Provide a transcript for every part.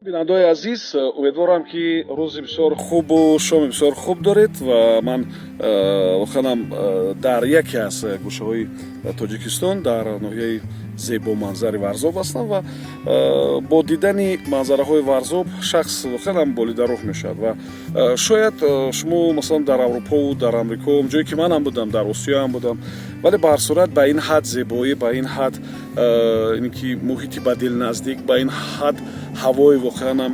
Бинандаои азиз, умедворам, ки рӯзи бисёр хубу шоми бисёр хуб доред. Ва ман воқеанам дар яке аз гӯшаҳои Тоҷикистон, дар ноҳияи зебоманзари Варзоб ҳастам ва бо дидани манзараҳои Варзоб шахс воқеанам болида рӯҳ мешавад. Ва шояд шумо, масалан, дар Аврупову дар Амрико, ҷое ки манам будам, дар Русияам будам, вале ба ҳар сурат ба ин ҳад зебоӣ, ба ин ҳад ин ки муҳити ба дил наздик, ба ин ҳад ҳавои воқеанам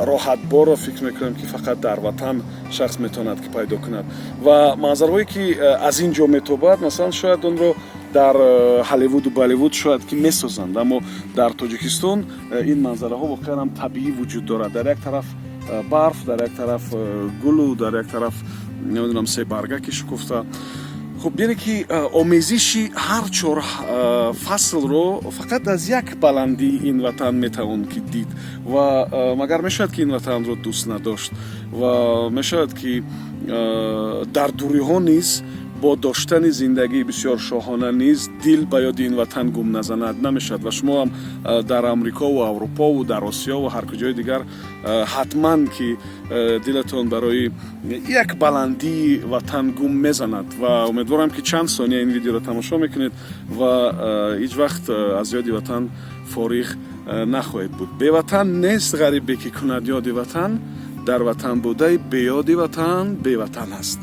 роҳатборро фикр мекунам, ки фақат дар ватан шахс метавонад ки пайдо кунад. Ва манзараҳое ки аз ин ҷо метобад, масалан, шояд онро дар Ҳолливуду Болливуд шояд ки месозанд, аммо дар Тоҷикистон ин манзараҳо воқеан ҳам табиӣ вуҷуд дорад. Дар як тараф барф, дар як тараф гулу дар як тараф, намедонам, себарга ки шукуфта. Хуб, яъне ки омезиши ҳар чор фаслро фақат аз як баландии ин ватан метавон ки дид. Ва магар мешавад ки ин ватанро дӯст надошт? Ва мешавад ки дар дуриҳо низ, бо доштани зиндагии бисёр шоҳона низ, дил ба ёди ин ватан гум назанад? Намешавад. Ва шумо ҳам дар Амрикову Аврупову дар Осиёву ҳар куҷои дигар ҳатман ки дилатон барои як баландии ватан гум мезанад. Ва умедворам, ки чанд сония ин видеоро тамошо мекунед ва ҳеҷ вақт аз ёди ватан фориғ нахоҳед буд. Беватан нест ғарибе, ки кунад ёди ватан. Дар ватан будаи беёди ватан беватан аст.